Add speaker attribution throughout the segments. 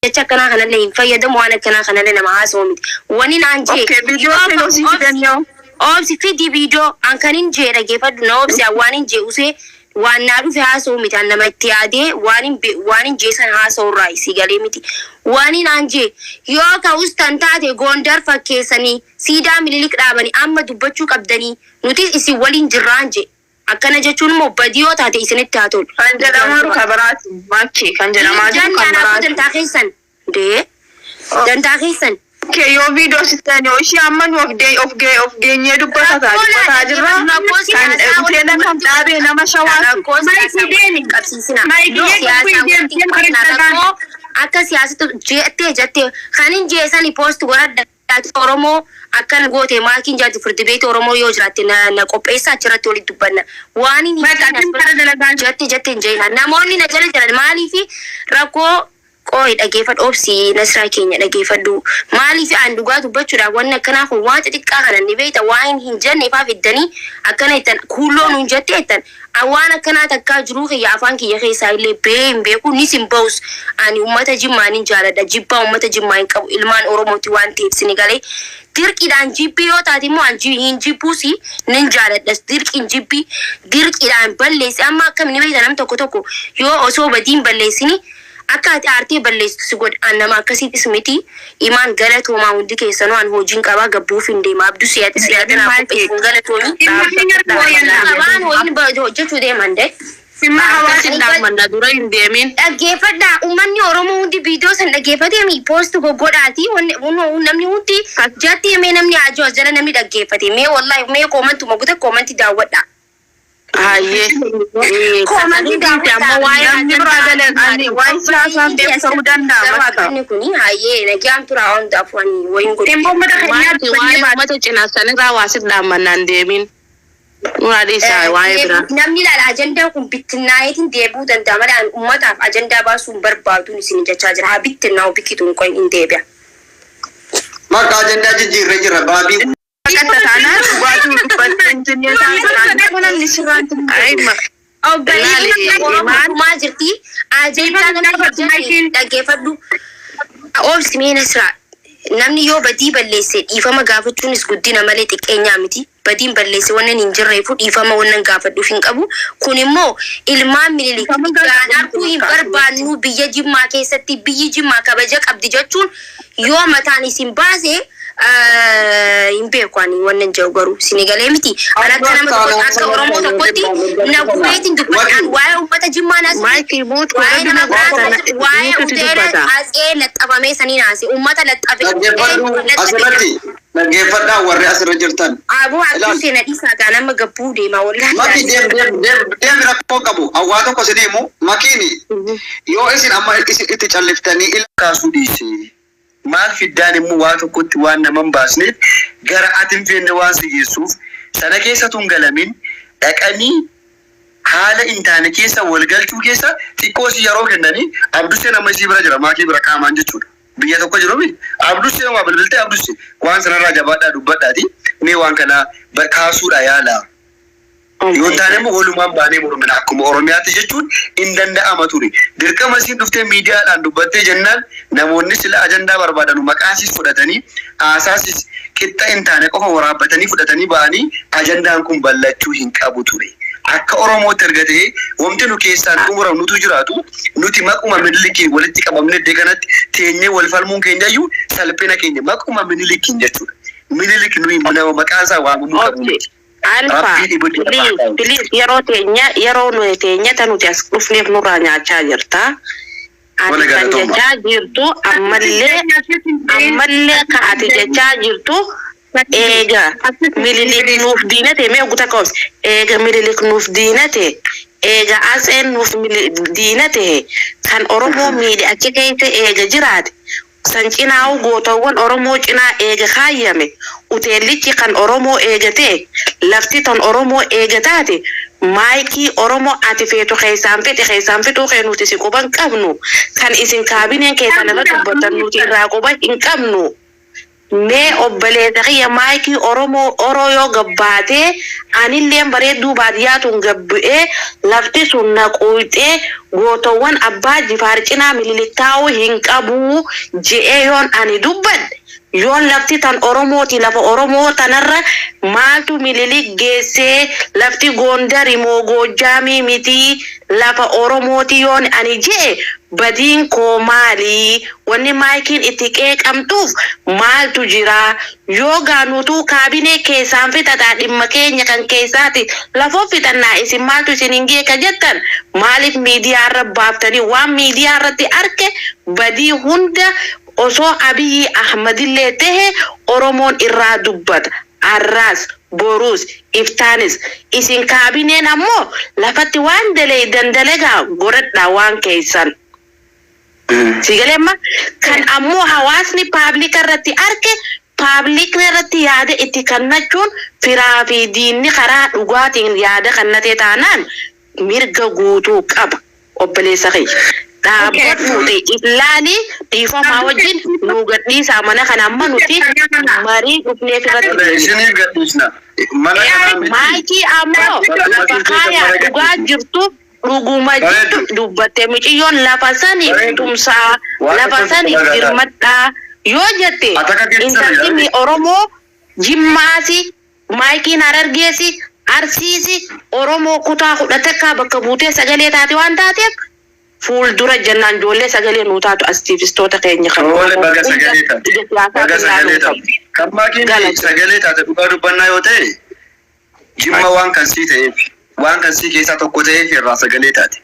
Speaker 1: Jecha akkanaa kanallee hin fayyadamu, waan akkanaa kanallee nama haasa'u miti. Wani naan jee
Speaker 2: Okay, viidiyoo
Speaker 1: yoo
Speaker 2: seenoo sii
Speaker 1: obsi
Speaker 2: fidan yoo.
Speaker 1: obsi fidi viidiyoo an kanin jee dhageeffadhu na obsi an waan hin jee usee waan naa dhufe haasa'u miti an nama itti yaadee waan hin waan hin jee san haasa'u irraa si galee miti. Wani naan jee yoo ka ustan taate Gondar fakkeessanii siidaa Minilik dhaabanii amma dubbachuu qabdanii nutis isin waliin jirraan jee. Akkana jechuun immoo badii yoo taate isinitti haa tolu.
Speaker 2: Kan
Speaker 1: Nagaan
Speaker 2: jedhamaa jiru
Speaker 1: turaa.
Speaker 2: ka biraati. Maakii kan jedhamaa
Speaker 1: Hin
Speaker 2: jiru
Speaker 1: janne
Speaker 2: kan
Speaker 1: anaafuu
Speaker 2: biraati.
Speaker 1: dantaa keessan. Dee dantaa keessan.
Speaker 2: Okay, yoo viidiyoo sitti yoo ishee amma nu of gee of gee of geenyee dubbata
Speaker 1: Rakkoo laa
Speaker 2: dubbataa jirra.
Speaker 1: dhaggeeffadhu rakkoo
Speaker 2: Kan
Speaker 1: siyaasaa
Speaker 2: hoteela
Speaker 1: walitti
Speaker 2: kan dhaabee nama shawaati.
Speaker 1: rakkoo
Speaker 3: Maayikii
Speaker 1: siyaasaa walitti
Speaker 3: deemi.
Speaker 1: hin qabsiisina.
Speaker 3: Maayikii
Speaker 1: No
Speaker 3: eeguu
Speaker 1: siyaasaa
Speaker 3: deemi.
Speaker 1: walitti hin
Speaker 3: Deem
Speaker 1: qabsiisina.
Speaker 3: karaa dhagaan.
Speaker 1: Rakkoo akka siyaasatti jettee jettee kan hin jeesani post godhadha. Oromoo akkana goote maakiin jaati firdi beeti Oromoo yoo jiraatte na, na qopheessa achirratti walitti dubbanna. Waan hin
Speaker 3: Bakka
Speaker 1: jenne as
Speaker 3: atiin kara
Speaker 1: biratti
Speaker 3: dalagaa
Speaker 1: jette jette hin jeena. Namoonni na jala jiran maaliifi rakkoo qooyi dhageeffadhu obsi Nasraa keenya dhageeffadhu. Maaliifi an dhugaa dubbachuudhaaf wanni akkanaa kun waan xixiqqaa kana ni beekta waan hin jenne faa fiddanii akkana jettan kuulloo nuun jette jettan An waan akkanaa takkaa jiruu kiyya afaan kiyya keessaa illee ba'ee hin beeku nis hin ba'us ani ummata jimmaa nin jaaladha jibbaa ummata jimmaa hin qabu ilmaan oromooti waan ta'eef sini galee dirqiidhaan jibbii yoo taate immoo an hin jibbuusi nin jaaladhas dirqiin jibbii dirqiidhaan balleessi amma akkami ni beekta nam tokko tokko yoo osoo badiin balleessini Akka ati aartee balleessitu si godha. An nama akkasiitis miti. Imaan galatoomaa hundi keessanuu an hojiin qabaa gabbuufin deema. Abdusee atis yaada
Speaker 2: Deebiin
Speaker 1: naa
Speaker 2: maal
Speaker 1: qopheessi
Speaker 2: keeti?
Speaker 1: galatoomi.
Speaker 3: Dhimma keenya
Speaker 2: Dhaabbata
Speaker 3: mari'annaa.
Speaker 2: dhaabbata
Speaker 1: Qabaan hojiin hojjechuu deeman de.
Speaker 3: Dhimma hawaasa.
Speaker 4: Akkasiin dhaammanna dura hin deemin.
Speaker 1: Dhaggeeffadhaa ummanni Oromoo hundi viidiyoo san dhaggeeffatee mi post goggodhaati namni hundi jatti mee namni haa jiru as jala namni dhaggeeffate mee wallahi mee koomantuma guta koomanti daawwadhaa.
Speaker 4: Hayyee.
Speaker 1: Koomantii
Speaker 4: Kasanii dhiise ammoo
Speaker 1: daawwadhaa.
Speaker 4: waa'ee
Speaker 2: Namni biraa
Speaker 4: ajandaa
Speaker 2: galan ani waan siyaasaan beeku ta'uu danda'a
Speaker 1: Garuu
Speaker 2: bakka.
Speaker 1: akkanni kuni hayyee nagaan turaa hundaafuu ani wayin godhu.
Speaker 3: Dhimma uummata keenyaa
Speaker 4: Waa'ee
Speaker 3: dubbannee
Speaker 4: waa'ee
Speaker 3: baate.
Speaker 4: uummata cinaassanirraa waa sit dhaammannaan deemin. Nurraa dhiisaa waa'ee biraa.
Speaker 1: Namni ilaala ajandaan kun bittinnaa'eetiin deebi'uu danda'a malee ani uummataaf ajandaa baasuu hin barbaaduun isin jechaa jira. Haa bittinnaa'u bikituun qoy hin deebi'a.
Speaker 5: Bakka ajandaa jijjiirree jirra baabii.
Speaker 2: Baqatta taanaan dhugaatuu dubbattee hin jennee taanaan kun namni sirraan
Speaker 4: Ay, ma
Speaker 1: Obboleettiin
Speaker 4: laali
Speaker 1: Oromoo
Speaker 4: imaan
Speaker 1: dhumaa jirti. Ajandaa
Speaker 3: Dhiifama
Speaker 1: namni
Speaker 3: gaafadhu
Speaker 1: hin jenne
Speaker 3: Maayikiin.
Speaker 1: dhaggeeffadhu. Obsi mee Nasraa. Namni yoo badii balleesse dhiifama gaafachuunis guddina malee xiqqeenyaa miti. Badiin balleesse wannan hin jirreefu dhiifama wannan gaafadhuuf hin qabu. Kun immoo ilmaan Minilik
Speaker 2: Dhiifama
Speaker 1: ijaan
Speaker 2: gaafadhu
Speaker 1: arguu hin
Speaker 2: bakka
Speaker 1: barbaannu biyya Jimmaa keessatti biyyi Jimmaa kabaja qabdi jechuun yoo mataan isin baase hin beeku ani wannan jedhu garuu sini galee miti an akka nama tokkotti akka oromoo tokkotti na gubeetiin dubbadhaan waa'ee uummata jimmaa naasii
Speaker 4: Maayikii muut
Speaker 1: waa'ee
Speaker 4: godhadhu
Speaker 1: nama biraa
Speaker 4: dubbata
Speaker 1: naasii waa'ee
Speaker 4: muutitu
Speaker 1: uteela
Speaker 4: dubbata.
Speaker 1: atsee laxxafamee sanii naasi uummata laxxafe
Speaker 5: Dhaggeeffadhu
Speaker 1: laxxafe
Speaker 5: asirratti dhaggeeffadhaa warri asirra jirtan.
Speaker 1: aboo
Speaker 5: Ilaal.
Speaker 1: abduu seena dhiisaa gaa nama gabbuu deema wallahi
Speaker 5: Maki deem deem deem deem rakkoo qabu hawwaa tokko sin himu makiini yoo isin amma isin itti calliftanii ila kaasuu dhiise. Maal fiddaan immoo waa tokkotti waan nama hin baasneef gara ati hin feenne waan si geessuuf sana keessa utuu hin galamin dhaqanii haala hin taane keessa wal galchuu keessa xiqqoo isii yeroo kennanii Abdusseen amma isii bira jira maakii bira qaamaan jechuudha. Biyya tokko jiru mi Abdusseen waa bilbiltee Abdusse waan sanarraa jabaadhaa dubbadhaati mee waan kana kaasuudha yaalaa. Yoo hin taane immoo walumaan baanee mormina akkuma Oromiyaatti jechuun in danda'ama ture. Dirqama isiin dhuftee miidiyaadhaan dubbattee jennaan namoonni sila ajandaa barbaadanu maqaasiis fudhatanii haasaasis qixxa hin taane qofa waraabbatanii fudhatanii ba'anii ajandaan kun ballachuu hin qabu ture. Akka Oromootti erga ta'ee wamti nu keessaan xumuramnutu jiraatu nuti maquma Minilikiin walitti qabamnee iddee kanatti teenyee wal falmuun keenyayyuu salphina keenya maquma Minilikiin jechuudha. Minilik nuyi nama maqaan isaa waamamuu qabu
Speaker 4: Okay.
Speaker 5: miti.
Speaker 4: Alpha,
Speaker 5: Rabbiin ibidda lafa haa
Speaker 4: please,
Speaker 5: kaa'u.
Speaker 4: please, yeroo teenya, yeroo nuyi teenya ta nuti as dhufneef nurraa nyaachaa jirta. Ati
Speaker 5: Tole
Speaker 4: kan
Speaker 5: galatooma.
Speaker 4: jechaa jirtu ammallee, ammallee ka ati jechaa jirtu eega Minilik nuuf diinate mee ogu takka obsi. Eega Minilik nuuf diinate, eega Atseen nuuf diinate, kan Oromoo miidhe achi keessa eega jiraate, San cinaahuu gootowwan Oromoo cinaa eega kaayyame, uteellichi kan Oromoo eega ta'e, lafti tan Oromoo eega taate, maaykii Oromoo ati feetu keessaan fixi, keessaan fixuu kee nuti si quba hin qabnu, kan isin kaabineen keessan irra dubbattan nuti irraa quba hin qabnu. Mee obboleessa kiyya maayikii Oromoo Oroo yoo gabbaatee anilleen bareedduu baadiyyaa tun gabbu'ee lafti sun na quuqxee gootowwan abbaa jifaar cinaa Mililik taa'uu hin qabuu je'ee yoon ani dubbadhe yoon lafti tan Oromooti lafa Oromoo tanarra maaltu Mililik geessee lafti Goondari moo Goojjaamii mitii lafa Oromooti yoon ani je'e badiin koo maali? Wanni maayikiin itti qeeqamtuuf maaltu jira? Yoo gaa nutuu kaabinee keessaan fixataa dhimma keenya kan keessaati lafoo fixannaa isin maaltu isin hin gee ka jettan maaliif miidiyaa irra baaftanii waan miidiyaa irratti arke badii hunda osoo Abiyyi Ahmadillee tehe Oromoon irraa dubbata. Arraas, boruus, iftaanis. Isin kaabineen ammoo lafatti waan daleeydan dalagaa godhadhaa waan keeysan. Sii galee amma? Kan ammoo hawaasni paablika irratti arke paablikni irratti yaada itti kannachuun firaa fi diinni karaa dhugaatiin yaada kannatee taanaan mirga guutuu qaba obboleessa kiyya. Dhaabbadhuuti if laali dhiifamaa wajjin nuu gadhiisaa mana kana amma nuti marii dhufneef irratti deebina.
Speaker 5: Isiniif gadhiisna. Mana kanaa miti.
Speaker 4: Maayikii ammoo
Speaker 5: Barcuma
Speaker 4: lafa
Speaker 5: keessan
Speaker 4: kaayaa
Speaker 5: mana
Speaker 4: dhugaa
Speaker 5: gadhiisna.
Speaker 4: jirtu dhuguma jirtu
Speaker 5: Bareedu.
Speaker 4: dubbatte miciyyoon lafa saniif
Speaker 5: Bareedu.
Speaker 4: tumsaa
Speaker 5: Waan
Speaker 4: lafa
Speaker 5: tokko
Speaker 4: saniif
Speaker 5: magaalaa.
Speaker 4: dirmadhaa yoo jette
Speaker 5: Ataka keessa
Speaker 4: intalti mi Oromoo Jimmaasi Maayikiin Harargeesi, Arsiisi, Oromoo kutaa kudha takkaa bakka buutee sagalee taate waan taateef fuuldura jennaan ijoollee sagalee nuu taatu astiivistoota keenya kan
Speaker 5: Tole
Speaker 4: Oromoo
Speaker 5: baga
Speaker 4: hunda
Speaker 5: sagalee taate.
Speaker 4: ija
Speaker 5: Baga
Speaker 4: siyaasaatiin laaluu
Speaker 5: sagalee
Speaker 4: hin
Speaker 5: taate.
Speaker 4: qabdu.
Speaker 5: Kan maakiin
Speaker 4: Galatoom.
Speaker 5: sagalee taate dhugaa dubbannaa yoo ta'e jimma waan kan sii ta'eef waan kan sii keessaa tokko ta'eef irraa sagalee taate.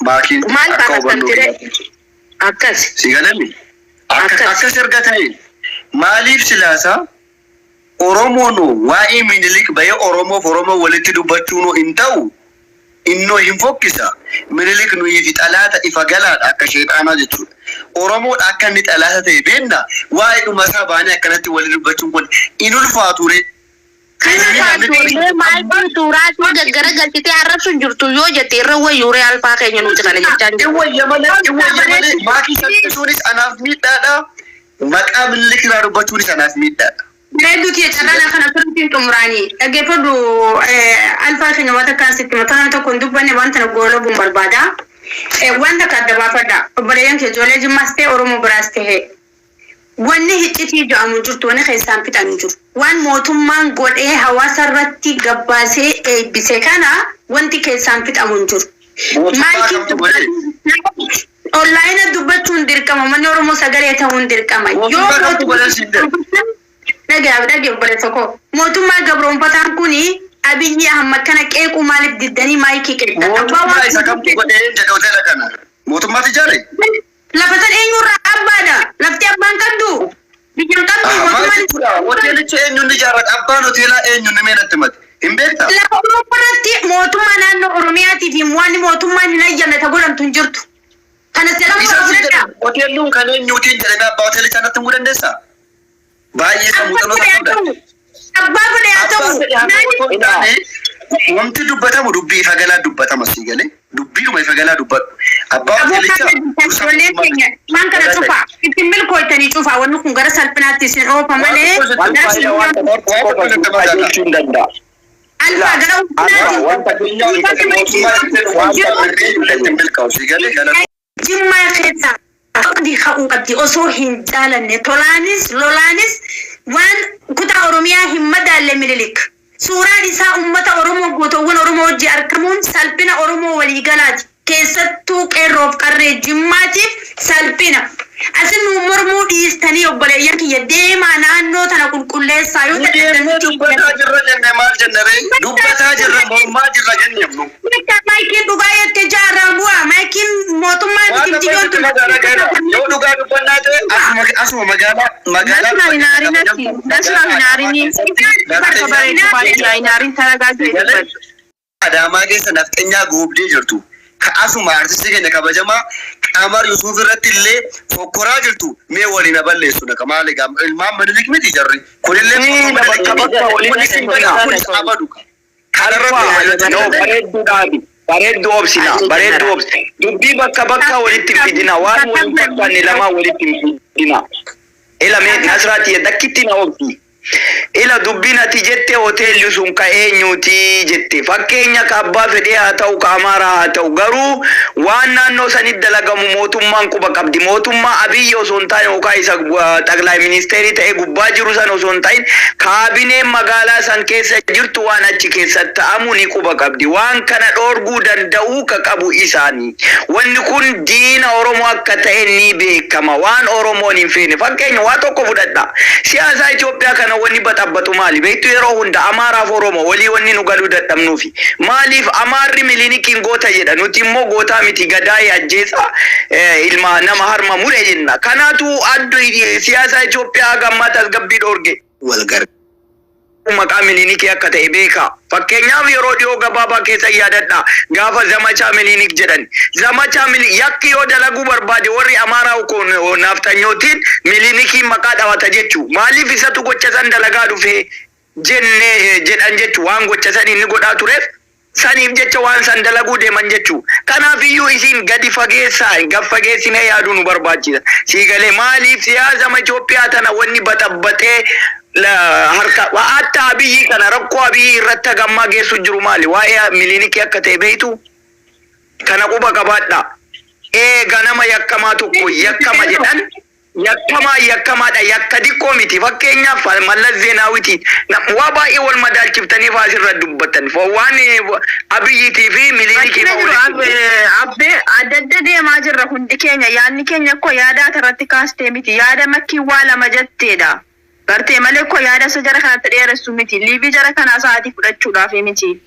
Speaker 5: Maakiin
Speaker 4: Maal
Speaker 5: akka
Speaker 4: fa'a
Speaker 5: hubannoo
Speaker 4: tiree?
Speaker 5: kiyyaatti.
Speaker 4: Akkas.
Speaker 5: Si galami? Akka
Speaker 4: Akkas.
Speaker 5: akkas erga ta'e maaliif silaasaa Oromoon waa'ee Minilik bahee Oromoof Oromoo walitti dubbachuunoo hin ta'u, innoo hin fokkisa. Minilik nuyiif xalaata ifa galaadha akka sheexaanaa jechuudha. Oromoodha akka inni xalaata ta'e beenna waa'ee dhuma isaa baanee akkanatti wali dubbachuun kun hin ulfaatu ree.
Speaker 4: Kana faantuullee maayikii suuraa gaggara galchitee arrabsu jirtu yoo jette irra wayyuuree alfaa keenya nuti kana jechaa hin
Speaker 5: In
Speaker 4: jirru.
Speaker 5: wayya malee, in wayya malee maakii salphisuunis anaaf miidhaadha. Maqaa Minilik irraa dubbachuunis anaaf miidhaadha.
Speaker 2: Bareedduu tiyya carraan kana sirriitti hin xumuraanii. Dhaggeeffadhu alfaa keenya waan takkaan sitti hima. Tana tokko hin dubbanne waan tana goolabuun barbaada. Waan takka adda baafadha. Obboleeyyan kee ijoollee Jimmaas ta'e Oromoo biraas ta'e. Wanni hiccitii jedhamu hin jirtu, wanni keessaan fixan hin jiru. Waan mootummaan godhee hawaasa irratti gabbaasee eebbise kana wanti keessaan fixamu hin jiru.
Speaker 5: Mootummaa
Speaker 2: Maayikiin
Speaker 5: kamtu godhe?
Speaker 2: onlaayina dubbachuun dirqama. Manni Oromoo sagalee ta'uun dirqama. Yoo
Speaker 5: Mootummaa kamtu godhe siin jedhe?
Speaker 2: Dhagaaf dhage obboleessa koo. Mootummaa gabroonfataan kuni Abiyyi Ahmad kana qeequu maaliif diddanii maayikii qeeqxan? Abbaa
Speaker 5: Mootummaa
Speaker 2: waan
Speaker 5: isa kamtu godhe jedhe hoteela kana? Mootummaatu ijaare?
Speaker 2: Lafa san eenyurraa abbaadha? Lafti abbaan qabdu? Biyyan qabdu
Speaker 5: Ah, maal
Speaker 2: mootummaan
Speaker 5: jechuudha? Hoteelicha eenyuun ijaarrate? Abbaan hoteelaa eenyuun mee natti himate? Hin beektaa?
Speaker 2: Lafa Oromoo irratti mootummaa naannoo Oromiyaatii fi waan mootummaan hin hayyamne ta godhamtu hin jirtu. Kana seera
Speaker 5: Isa si
Speaker 2: fudhadhaa.
Speaker 5: jedhe hoteelluun kan eenyuutiin jedhamee abbaa hoteelichaa natti himuu dandeessaa? Baay'ee isa
Speaker 2: Abbaa
Speaker 5: muuxannoo
Speaker 2: fedhe haa
Speaker 5: qabda.
Speaker 2: ta'u. Abbaa fedhe haa ta'u.
Speaker 5: Abbaa fedhe haa ta'u
Speaker 2: Naanni
Speaker 5: otoo hin taane wanti dubbatamu dubbii ifa galaa dubbatama sii galee dubbiidhuma ifa galaa dubbadhu. Abbaa
Speaker 2: Aboo
Speaker 5: hoteelichaa
Speaker 2: kana
Speaker 5: dursa
Speaker 2: ijoolleen
Speaker 5: mootummaa
Speaker 2: keenya waan kana cufaa. Ittiin milkooytanii cufaa wanni kun gara salphinaatti isin oofa malee
Speaker 5: Waan
Speaker 2: gara
Speaker 5: tokko
Speaker 2: sululaa
Speaker 5: waan tokko sitti
Speaker 3: Waan tokko
Speaker 5: magaalaa.
Speaker 3: qajeelchuu hin danda'a.
Speaker 2: alfaa gara
Speaker 3: Alfaa
Speaker 2: ulfinaatti
Speaker 3: wanta
Speaker 5: Mootummaa itti milkaa'u sii galee galata.
Speaker 2: Jimmaa keessa qabdi ka'uu qabdi osoo hin jaalanne tolaanis lolaanis waan kutaa Oromiyaa hin madaalle Minilik. Suuraan isaa uummata Oromoo gootowwan Oromoo wajji argamuun salphina Oromoo waliigalaati. Keessattuu qeerroof qarree Jimmaatiif salphina. Asin nu mormuu dhiistanii obboleeyyan kiyya deemaa naannoo tana qulqulleessaa yoo
Speaker 5: Nu deemnee
Speaker 2: dadhabdan
Speaker 5: dubbataa jirra jenne maal jenna ree? Dubbataa jirra mormaa jirra jenneef nu.
Speaker 2: Bakka maayikiin dhugaa jette jaarraa bu'aa. Maayikiin mootummaa
Speaker 5: Waan
Speaker 2: miti
Speaker 5: tokko
Speaker 2: miciyyoon
Speaker 5: sitti
Speaker 2: tun.
Speaker 5: magaalaa gaara. Yoo dhugaa dubbannaa ta'e asuma asuma magaalaa magaalaa
Speaker 6: Nasra hin aarinati. Nasra hin aarini. Bakka bareedu baay'ee hin aarin taragaagee dubbadhu.
Speaker 5: Adaamaa keessa nafxanyaa goobdee jirtu. Ka asuma artistii keenya kabajamaa Qamar Yusuuf irratti illee fokkoraa jirtu mee waliin haa balleessu naqa maal egaa ilmaan Minilik miti jarri. Kunillee
Speaker 3: Diina bakka bakka walitti
Speaker 5: kunis hin badu kunis abadu. Kanarratti
Speaker 3: No, bareedduu dhaabi. Bareedduu obsina. Bareedduu obsina. Dubbii bakka bakka walitti hin fidina. Waan wal hin fakkaanne lamaa walitti hin fidina. Ila mee Nasraati dakkitti na obsi. Ila dubbiin ati jette hoteelli sun ka eenyuti jette. Fakkeenya ka abbaa fedhee haa ta'u, ka Amaaraa haa ta'u, garuu waan naannoo sanitti dalagamu mootummaan quba qabdi. Mootummaa Abiyyi osoo hin taane, yookaan isa xaqlaay ministeerii ta'ee gubbaa jiru san osoo hin ta'in, kaabineen magaalaa san keessa jirtu waan achi keessatti ta'amu ni quba qabdi. Waan kana dhoorguu danda'uu ka qabu isaani. Wanni kun diina Oromoo akka ta'e ni beekama. Waan Oromoon hin feene. Fakkeenya waa tokko fudhadha. Siyaasaa Itoophiyaa kana wanni baxabbatu maali? Beektu, yeroo hunda Amaaraaf Oromoo walii wanni nu galuu dadhabnuufi. Maaliif Amaarri Milinikiin goota jedha? Nuti immoo gootaa miti, gadaa'ee ajjeesaa, ilma nama harma mure jenna. Kanaatu addu siyaasaa Itoophiyaa haga ammaa tasgabbii dhoorge.
Speaker 5: Wal
Speaker 3: Maqaa Milinikii akka ta'e beekaa. Fakkeenyaaf, yeroo dhiyoo gabaabaa keessa yaadadha. Gaafa zamachaa Milinik jedhan. Zamachaa Mili yakki yoo dalaguu barbaade, warri Amaaraa kun naaftanyootiin Milinikiin maqaa dhawata jechuu. Maaliif isatu gocha san dalagaa dhufee jennee jedhan jechuu, waan gocha san inni godhaa tureef saniif jecha waan san dalaguu deeman jechuu. Kanaaf iyyuu isin gadi fageessaa, gad fageessinee yaaduu nu barbaachisa. Siigalee, maaliif siyaasa Itoophiyaa tana wanni baxabbaxee harka hatta Abiyyi kana, rakkoo Abiyyi irratti hagammaa geessu jiru maali? Waa'ee Milinikii akka ta'e beektu, kana quba qabaadha. Eega nama yakkamaa tokko yakkama jedhan, yakkamaa yakkamaadha, yakka xiqqoo miti. Fakkeenyaaf, Mallas Zeenaawitiin waa baay'ee wal madaalchiftanii fa'aa asirra dubbattan waan Abiyyiitii fi Milinikii.
Speaker 6: Rakkina jiru abbee adda adda deemaa jirra hundi keenya. Yaadni keenya akkoo yaada ati irratti kaastee miti, yaada makkii waa lama jetteedha. Gartee malee koo yaada isa jara kanatti dheeressu miti. Liivii jara kanaa sa'aatii fudhachuudhaaf miti.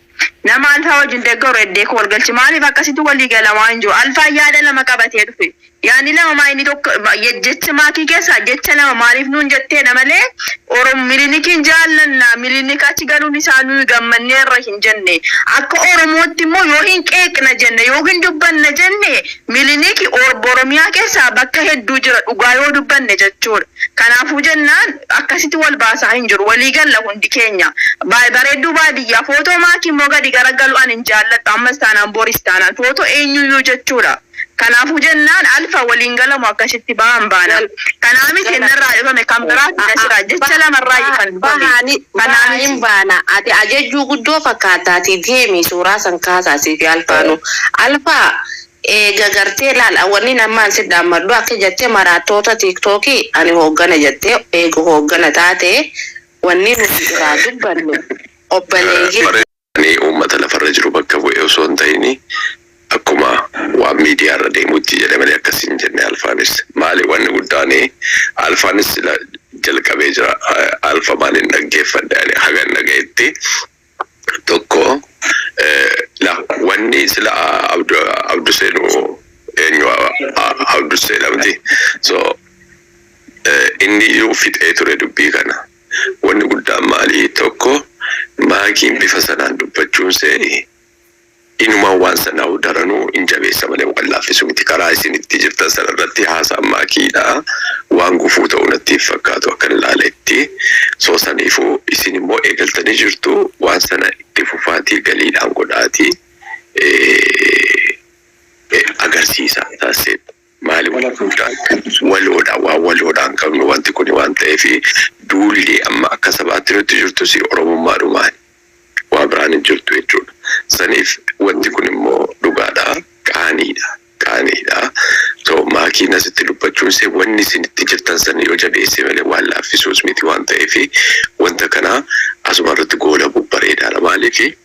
Speaker 6: Nama Alfaa wajjin deeggaru eddee koo walgalchi, maaliif akkasitti walii galamaa hin jiru? Alfaan yaada lama qabatee dhufe. Yaadni lama maa inni tokko jecha maakii keessaa jecha lama maaliif nuun jetteedha malee, Oromo Milinikiin jaallanna, Milinik achi galuun isaa nuyi gammanneerra hin jenne. Akka Oromootti immoo yoo hin qeeqna jenne, yoo hin dubbanna jenne, Miliniki Oromiyaa keessaa bakka hedduu jira, dhugaa yoo dubbanne jechuudha. Kanaafuu jennaan akkasitti wal baasaa hin jiru, walii galla hundi keenya. Bareedduu baadiyyaa footoo maakii immoo gadi garagalu ani hin jaalladhu, ammas taanaan boris taanaan footoo eenyuyyuu jechuudha. Kanaafuu jennaan Alfa waliin galamu akkasitti ba'an baana. Kanaa miti innarraa dhufame, kan biraati Nasira jecha lamarraa kan dhufame.
Speaker 4: Bahani
Speaker 6: Kanaa
Speaker 4: bahanin
Speaker 6: miti.
Speaker 4: Baana ati ajajjuu guddoo fakkaataati, deemi suuraa san kaasaa siif Alfaanu. Alfaa, eega gartee laal, wanni namaan si dhaammadhu, akka jettee maraattoota Tiiktookii ani hooggana jettee, eega hooggana taate, wanni nuti irraa dubbanne obboleeyyii
Speaker 7: Bareedanii uummata lafarra jiru bakka bu'e osoo hin ta'in, akkuma waan miidiyaarra deemutti jedhe malee akkas hin jenne. Alfaanis maali, wanni guddaan Alfaanis sila jalqabee jira. Alfa maaliin dhaggeeffadhe, ani hagan dhagayetti tokko la wanni sila Abdu Abduseenu, eenyu, Abduseen miti, so inni iyyuu fixee ture dubbii kana. Wanni guddaan maali? Tokko, maakiin bifa sanaan dubbachuun see inumaan waan sanaa daranuu hin jabeessa malee waan laaffisu miti. Karaa isin itti jirtan sana irratti haasaan maakiidha waan gufuu ta'uu natti hin fakkaatu akkan ilaaletti. So saniifuu isin immoo eegaltanii jirtu, waan sana itti fufaatii galiidhaan godhaatii agarsiisa taasise. Maali, wanti guddaan waloodha, waan waloodhaan qabnu wanti kun waan ta'eef, duulli amma akka sabaatti nutti jirtus Oromummaadhumaan, waa biraan hin jirtu jechuudha. Saniif wanti kun immoo dhugaadha, qaaniidha, qaaniidha. So maakiin asitti dubbachuun see wanni isin itti jirtan sana yoo jabeesse malee waan laaffisuus miti waan ta'eef, wanta kana asuma irratti goolabuu bareedaadha. Maaliifi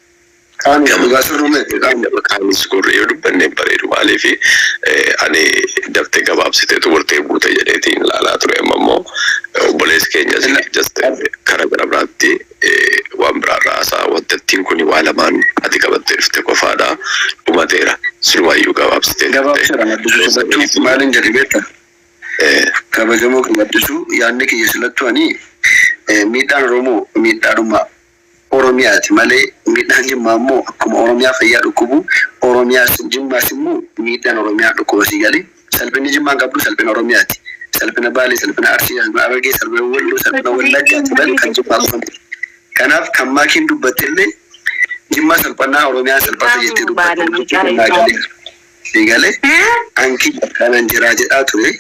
Speaker 5: Qaanii, dhugaa sirrumeeti qaanii.
Speaker 7: Qaanis gurri yoo dubbanne hin bareedu. Maaliif ani daftee gabaabsitee xumurtee buute jedheetiin ilaalaa ture. Amma immoo obboleessi keenya just kara gara biraatti waan biraarraa haasa'a. Wantattiin kun waa lamaan ati qabattee dhufte qofaadha, dhumateera, silumayyuu gabaabsitee turte.
Speaker 5: Gabaabseera maddisuu sodachuuf maalin jedhe beektaa? Kabajamoo kan maddisuu, yaadni kiyya silattu ani miidhaan Oromoo miidhaadhuma Oromiyaati malee, miidhaan Jimmaa immoo akkuma Oromiyaa fayyaa dhukkubu, Oromiyaas Jimmaas immoo miidhaan Oromiyaa dhukkuba. Sii galee, salphinni Jimmaan qabdu salphina Oromiyaati. Salphina Baalee, salphina Arsii, salphina Harargee, salphina Walloo, salphina Wallaggaati malee kan Jimmaa qofa miti. Kanaaf kan maakiin dubbatte illee Jimmaa salphannaa Oromiyaan salphata jettee dubbatte dubbachuu naa galee. Sii galee, anki kanan jiraa jedhaa ture,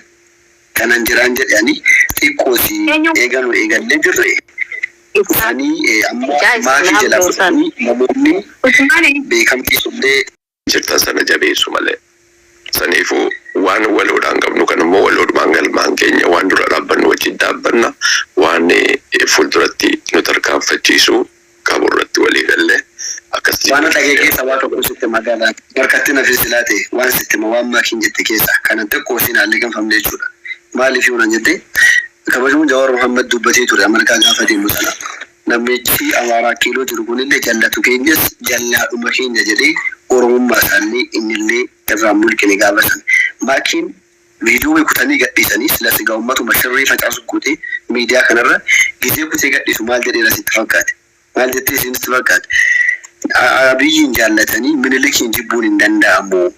Speaker 5: kanan jiraan jedhe ani. Xiqqoosi
Speaker 6: Eenyu?
Speaker 5: eegalu eegallee jirre dhufanii amma
Speaker 4: Ijaa
Speaker 5: maakii
Speaker 4: islaam
Speaker 5: jalaa
Speaker 4: doosan.
Speaker 5: fudhatanii namoonni
Speaker 2: Usmaani.
Speaker 5: beekamtii sullee
Speaker 7: jirtan sana jabeessu malee. Saniifuu waan waloodhaan qabnu kan immoo waloodhumaan galmaan keenya, waan dura dhaabbannu wajjin dhaabbanna, waan fuulduratti nu tarkaanfachiisu qabu irratti walii galle akkasitti.
Speaker 5: Waan dhagee keessa waa tokko sitti magaalaa barkatti nafi silaa ta'e waan sitti hima, waan maakiin jette keessa kanan xiqqoo siin haalli ganfamne jechuudha. Maaliif yoo nan jette, kabajamuun Jawaar Muhammad dubbatee ture Ameerikaa gaafa deemu sana. Namichi Amaaraa kiiloo jiru kunillee jallatu keenyas jallaadhuma keenya jedhee Oromummaa isaallee innillee irraan mulqine gaafa sana. Maakiin viidiyoo kutanii gadhiisanii sila sigaa uummatuma shirrii facaasu gootee miidiyaa kanarra gizee kutee gadhiisu maal jedheera sitti fakkaate? Maal jettee isiinitti fakkaate? Abiyyiin jaallatanii Minilikiin jibbuun hin danda'amu.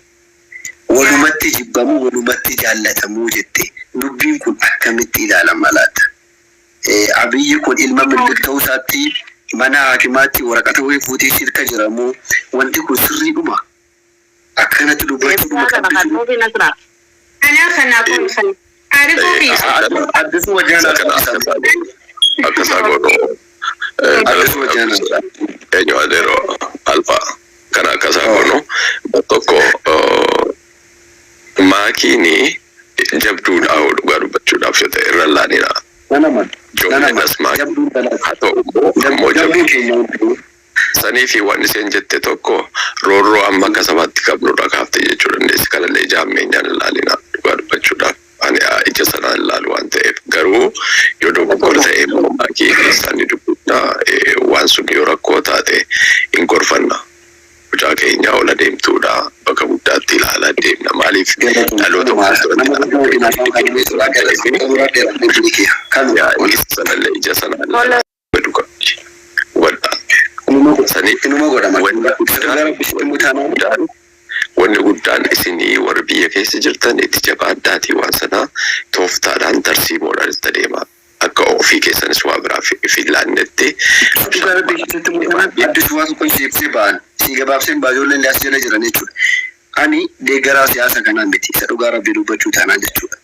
Speaker 5: Walumatti jibbamu, walumatti jaallatamuu jette. Dubbiin kun akkamitti ilaalama laata? Abiyyi kun ilma Minilik ta'uu isaatti mana haakimaatti waraqata wayii fuutee sirka jira moo, wanti kun sirriidhuma? Akkanatti dubbachuudhuma
Speaker 4: Deebisaa kana kan
Speaker 5: qabbisu.
Speaker 4: nuufi Nasraa.
Speaker 2: Anaa kanaa kun kan. Arifuu fi.
Speaker 5: Addisuu wajjin
Speaker 7: Isa kana akka isaa godhu
Speaker 5: Addisuu wajjin
Speaker 7: eenyu adeeroo alfa kana akka isaa godhu tokko maakiin jabduudha, dhugaa dubbachuudhaaf yoo ta'e irra laanina.
Speaker 5: Nana man. Nana man.
Speaker 7: Ijoolleen maakii
Speaker 5: Jabduun dalagaa.
Speaker 7: haa ta'u ammoo
Speaker 5: Jabduun
Speaker 7: jabduu
Speaker 5: keenya hundi.
Speaker 7: Sanii fi waan isheen jette tokko roorroo amma akka sabaatti qabnurra kaaftee jechuu dandeessi. Kanallee ija hammeenyaan ilaalina, dhugaa dubbachuudhaaf. Ani ija sanaan ilaalu waan ta'eef, garuu yoo dogoggora ta'e immoo maakii keessaan ni dubbifna, waan sun yoo rakkoo taate hin gorfanna. Mucaa keenya ol adeemtuudha, bakka guddaatti ilaalaa deemna. Maaliif dhaloota
Speaker 5: Nama guddaa wajjin haasa'uu kan inni suuraa gara Kanuma.
Speaker 7: Yaa sanallee ija sanaan ilaalaa godhu qabdi. Hubadhaa. Sanii
Speaker 5: Inuma godhama.
Speaker 7: wanni guddaan
Speaker 5: Rabbi mutaanaa.
Speaker 7: Wanni guddaan isinii warri biyya keessa jirtan itti jabaadhaatii waan sanaa tooftaadhaan tarsiimoodhaan itti adeemaa. Akka ofii keessanis waa biraa fillaannetti.
Speaker 5: Dhugaa Rabbi keessatti mutaanaa, Addisuu, waa tokko siibsee ba'an. Si gabaabseen baajoolleen as jala jiran jechuudha. Ani deeggaraa siyaasa kanaa miti. Isa dhugaa Rabbii dubbachuu taanaan jechuudha.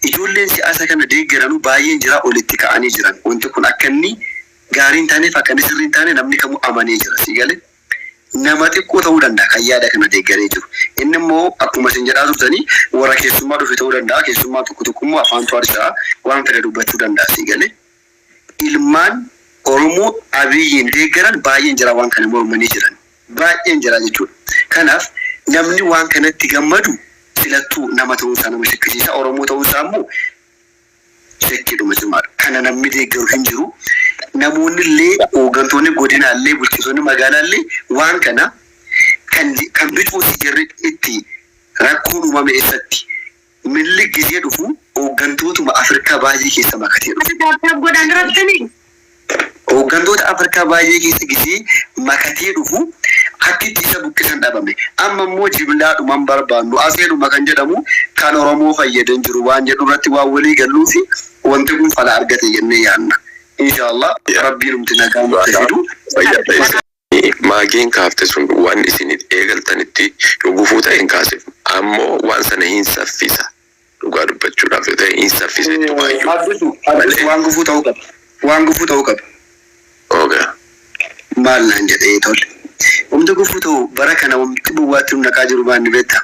Speaker 5: Ijoolleen siyaasa kana deeggaranuu baay'een jira, olitti ka'anii jiran. Wanti kun akka inni gaarii hin taaneef, akka inni sirrii hin taane namni kamuu amanee jira. Si galee? Nama xiqqoo ta'uu danda'a kan yaada kana deeggaree jiru. Inni immoo akkuma isin jedhaa turtanii warra keessummaa dhufe ta'uu danda'a. Keessummaa tokko tokko immoo afaan to'arsaa waan fedhe dubbachuu danda'a. Si galee? Ilmaan Oromoo Abiyyiin deeggaran baay'een jira, waan kana mormanii jiran. Baay'een jira jechuudha. Kanaaf namni waan kanatti gammadu filattuu nama ta'uusaa nama shakkisiisa. Oromoo ta'uusaa immoo shakkiidhuma cimaadha. Kana namni deeggaru hin jiru. Namoonni illee, hooggantoonni godinaallee, bulchitoonni magaalaallee waan kana kan bicuuti jarri itti rakkoon uumame eessatti? Minilik gizee dhufu hooggantootuma Afrikaa baay'ee keessa makatee dhufe.
Speaker 2: Tap tap godhaan raftanii.
Speaker 5: Hooggantoota Afrikaa baay'ee keessa gizee makatee dhufu akki itti isa buqqisan dhabame. Amma immoo jiblaadhuman barbaannu aseenuma kan jedhamu kan Oromoo fayyadan jiru waan jedhu irratti waan walii galluu fi wanti kun fala argate jennee yaadna. Inshaallah Rabbiin humti nagaa nutti fidu.
Speaker 7: Fayyaa ta'e. Maagiin kaafte sun waan isin eegaltanitti yoo gufuu ta'e hin kaasif. Ammoo waan sana hin saffisa. Dhugaa dubbachuudhaaf yoo ta'e hin saffisa ittumaayyuu.
Speaker 5: Addisu, Addisu, waan gufuu ta'uu qaba. Waan gufuu ta'uu qaba.
Speaker 7: Okay.
Speaker 5: Maal naan jedhee tole. Wanti gufuu ta'u bara kana wanti buwwaatti nu naqaa jiru maal ni beektaa?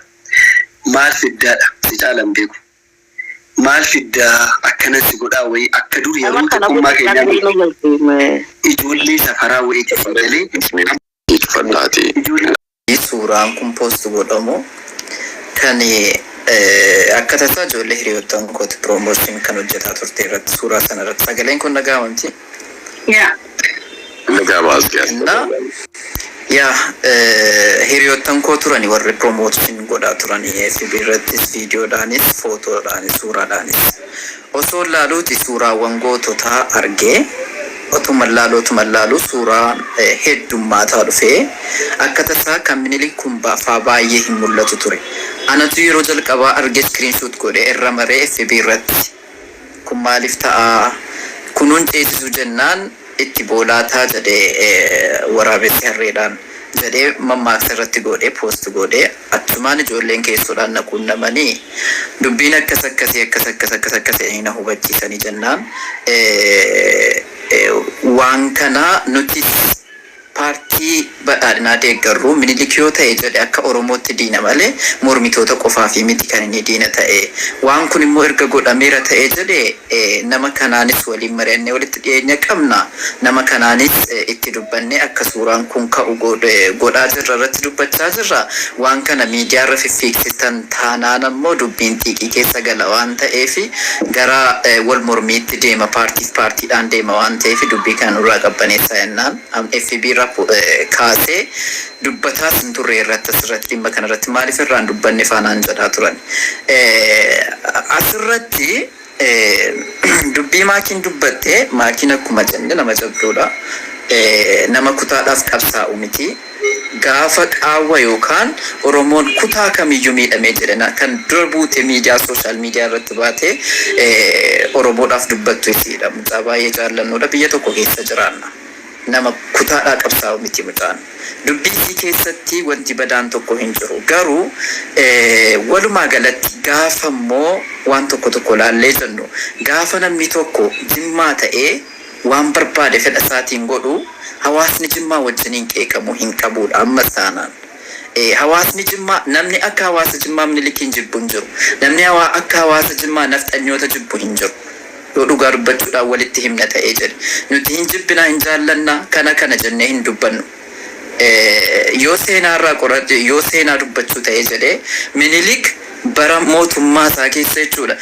Speaker 5: Maal fiddaadha? Si caalan beeku. Maal fiddaa, akkana si godhaa wayii akka dur yeroo
Speaker 4: Nama kana
Speaker 5: xiqqummaa keenyaa
Speaker 4: godhee
Speaker 5: ijoollee safaraa wayiitti si galee
Speaker 7: Cufadhaati.
Speaker 5: Ijoollee
Speaker 8: Suuraan kun post godhamu kan akka tasaa ijoollee hiriyoottan kooti promotion kan hojjetaa turte irratti suuraa sana irratti sagaleen kun dhaga'amamti.
Speaker 2: Yaa.
Speaker 7: Nagaa maaskii.
Speaker 8: Na yaa hiriyoottan koo turani warri promotion godhaa turani FB irrattis, viidiyoodhaanis, footoodhaanis, suuraadhaanis. Osoo laaluuti suuraawwan goototaa argee, otuma laaluu suuraa heddummaataa dhufee akka tasaa kan Minilik kun baafaa baay'ee hin mul'atu ture. Anatu yeroo jalqabaa argee screenshot godhee irra maree FB irratti kun maaliif ta'a, kunuun ceesisuu jennaan itti boolaataa jedhee waraabessi harreedhaan. Jedhee mammaaksa irratti godhee post godhee achumaan ijoolleen keessoodhaan na quunnamanii dubbiin akkas akkasii akkas akkas akkas akkas jedhanii na hubachiisanii jennaan waan kana nutis paartii badhaadhinaa deeggarru Minilik yoo ta'e jedhe akka Oromootti diina malee mormitoota qofaafii miti kan inni diina ta'e. Waan kun immoo erga godhameera ta'e jedhe nama kanaanis waliin mari'annee walitti dhiyeenya qabna. Nama kanaanis itti dubbannee akka suuraan kun ka'u godhaa jirra irratti dubbachaa jirra. Waan kana miidiyaarra fiffiigsitan taanaan ammoo dubbiin xiiqii keessa gala waan ta'eef gara wal mormiitti deema paartiif paartiidhaan deema waan ta'eef dubbii kana nurraa qabbaneessaa jennaan FB irraa kaasee dubbataas hin turre irratti asirratti dhimma kanarratti maaliif irraa hin dubbanne faanaan jedhaa turan. Asirratti dubbii maakiin dubbatte maakiin akkuma jenne nama jabduudha. Nama kutaadhaaf qabsaa'u miti. Gaafa qaawwa yookaan Oromoon kutaa kamiyyuu miidhamee jedhe kan dura buute miidiyaa social media irratti baatee Oromoodhaaf dubbattu isiidha. Mucaa baay'ee jaallannuudha. Biyya tokko keessa jiraanna. Nama kutaadhaa qabsaa'u miti mucaan. Dubbii isii keessatti wanti badaan tokko hin jiru. Garuu walumaa galatti gaafa immoo waan tokko tokko laallee jennu gaafa namni tokko Jimmaa ta'ee waan barbaade fedha isaatiin godhu hawaasni Jimmaa wajjiniin qeeqamuu hin qabuudha ammas taanaan. Hawaasni Jimmaa namni akka hawaasa Jimmaa Minilikiin jibbu hin jiru. Namni akka hawaasa Jimmaa nafxanyoota jibbu hin jiru. Yoo dhugaa dubbachuudhaan walitti himna ta'ee jedhe. Nuti hin jibbinaa hin jaallannaa kana kana jennee hin dubbannu. Yoo seenaarraa qoradhe yoo seenaa dubbachuu ta'ee jedhe Minilik bara mootummaa isaa keessa jechuudha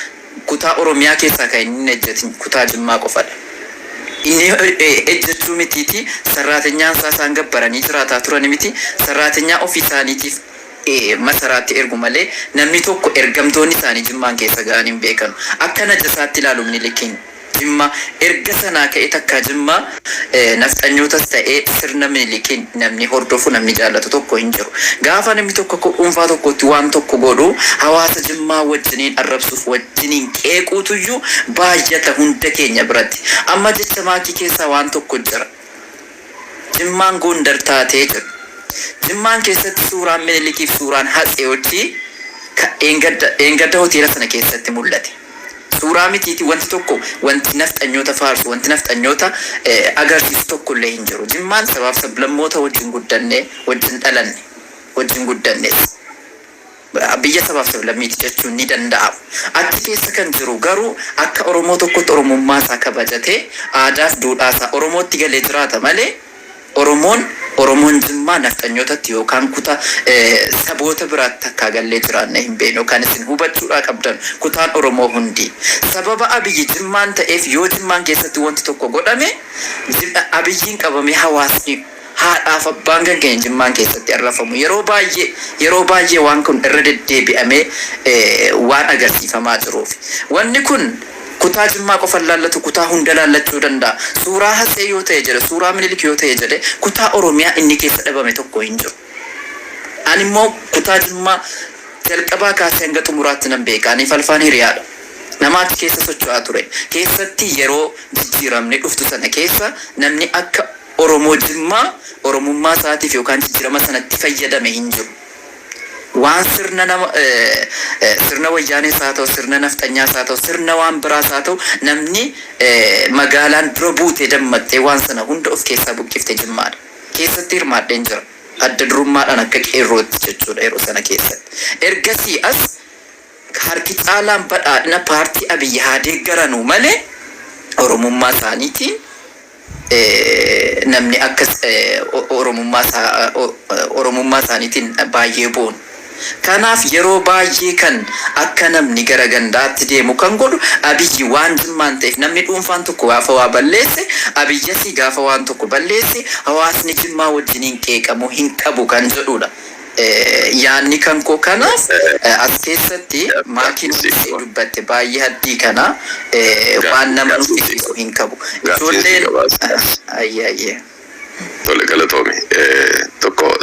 Speaker 8: kutaa Oromiyaa keessaa kan inni hin ejjetin kutaa Jimmaa qofadha. Inni ejjechuu mitiitii sarraatenyaan isaa isaan gabbaranii jiraataa turani miti sarraatenyaa ofii isaaniitiif masaraatti ergu malee namni tokko ergamtoonni isaanii Jimmaan keessa ga'anii hin beekanu. Akka najasaatti ilaalu Minilikiin. Jimma erga sanaa ka'ee takkaa Jimma nafxanyootas ta'ee sirna Minilikiin namni hordofu namni jaallatu tokko hin jiru. Gaafa namni tokko akka dhuunfaa tokkootti waan tokko godhu hawaasa Jimmaa wajjiniin arrabsuuf wajjiniin qeequutuyyuu baay'ata hunda keenya biratti. Amma jecha maakii keessaa waan tokko jira. Jimmaan Gondar taatee jedhu. Jimmaan keessatti suuraan Minilikiif suuraan Hatseewochii ka dheengadda dheengadda hoteela sana keessatti mul'ate. Suuraa mitiitii wanti tokko wanti nafxanyoota faarsu wanti nafxanyoota agarsiisu tokkollee hin jiru. Jimmaan sabaaf sablammoota wajjin guddanne wajjin dhalanne wajjin guddannes. Biyya sabaaf sablammiiti jechuun ni danda'ama. Achi keessa kan jiru garuu akka Oromoo tokkotti Oromummaa isaa kabajatee aadaaf duudhaa isaa Oromootti galee jiraata malee Oromoon Oromoon Jimmaa nafxanyootatti yookaan kuta saboota biraatti takkaa gallee jiraannee hin beeknu. Kan isin hubachuudhaa qabdan kutaan Oromoo hundi sababa Abiyyi Jimmaan ta'eef yoo Jimmaan keessatti wanti tokko godhame Abiyyiin qabamee hawaasni haadhaaf abbaan kan keenya Jimmaan keessatti arrafamu. Yeroo baay'ee yeroo baay'ee waan kun irra deddeebi'amee waan agarsiifamaa jiruufi. Wanni kun kutaa Jimmaa qofa hin laallatu kutaa hunda laallachuu danda'a. Suuraa Hatsee yoo ta'e jedhe suuraa Minilik yoo ta'e jedhe kutaa Oromiyaa inni keessa dhabame tokko hin jiru. Ani immoo kutaa Jimmaa jalqabaa kaasee hanga xumuraatti nan beeka. Aniif Alfaan hiriyaadha. Nama achi keessa socho'aa ture. Keessatti yeroo jijjiiramni dhuftu sana keessa namni akka Oromoo Jimmaa Oromummaa isaatiif yookaan jijjiirama sanatti fayyadame hin jiru. Waan sirna nama sirna Wayyaanees haa ta'u, sirna nafxanyaas haa ta'u, sirna waan biraas haa ta'u namni magaalaan dura buutee dammaqxee waan sana hunda of keessaa buqqifte Jimmaadha. Keessatti hirmaadheen jira. Adda durummaadhaan akka qeerrootti jechuudha yeroo sana keessatti. Ergasii as harki caalaan badhaadhina paartii Abiyyi haa deeggaranuu malee Oromummaa isaaniitiin namni akka Oromummaa isaa Oromummaa isaaniitiin baay'ee boonu. Kanaaf yeroo baay'ee kan akka namni gara gandaatti deemu kan godhu Abiyyi waan Jimmaan ta'eef namni dhuunfaan tokko gaafa waa balleesse Abiyyasii gaafa waan tokko balleesse hawaasni Jimmaa wajjiniin qeeqamuu hin qabu kan jedhudha. Yaanni kan koo kanaaf as keessatti maakiin wanti ishee dubbatte baay'ee haddii kana waan nama nuffisiisu hin qabu. Ijoolleen ayyee ayyee.
Speaker 7: Tole galatoomi. Tokko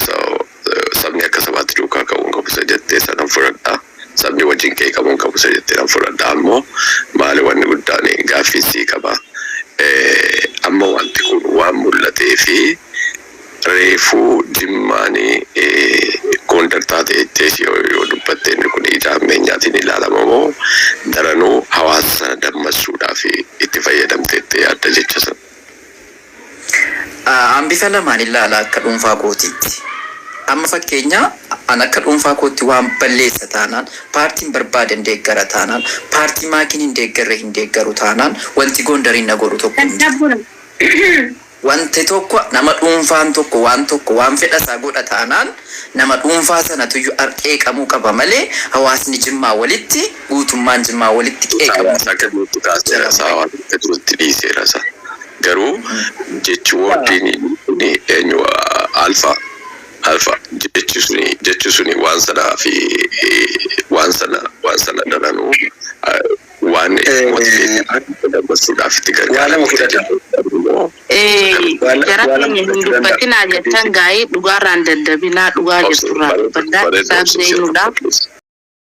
Speaker 7: sabni akka sabaatti duukaa ka'uu hin qabu isa jettee sanan fudhadha. Sabni wajjin qeeqamuu hin qabu isa jettee nan fudhadha. Ammoo maali wanni guddaan gaaffii sii qaba. Amma wanti kun waan mul'atee fi reefuu Jimmaan
Speaker 8: Bifa lamaan ilaala akka dhuunfaa kootiitti. Amma fakkeenya an akka dhuunfaa kootti waan balleessa taanaan, paartiin barbaadan deeggara taanaan, paartii maakiin hin deeggarre hin deeggaru taanaan, wanti Gondariin na godhu tokko hin jiru. Wanti tokko nama dhuunfaan tokko waan tokko waan fedha isaa godha taanaan, nama dhuunfaa sanatuyyuu qeeqamuu qaba malee hawaasni Jimmaa walitti, guutummaan Jimmaa walitti qeeqamuu
Speaker 7: Hawaasa akka jirutti kaaseera isaa, hawaasa akka jirutti dhiiseera isaa. Garuu jechi wordiin kuni eenyu, alfa alfa jechi suni waan sanaa fi waan sana daranuu waan motivate dabarsuudhaaf itti
Speaker 5: Waa lama
Speaker 7: gargaaramte
Speaker 5: fudhata.
Speaker 7: jedhu.
Speaker 4: Jara
Speaker 5: Waa lama
Speaker 4: keenya hin
Speaker 5: fudhachuu danda'a.
Speaker 4: dubbatinaa jettan gaa'ee, dhugaarraan daddabinaa, dhugaa jirturraa dubbadhaa. Isaaf zeenuudha.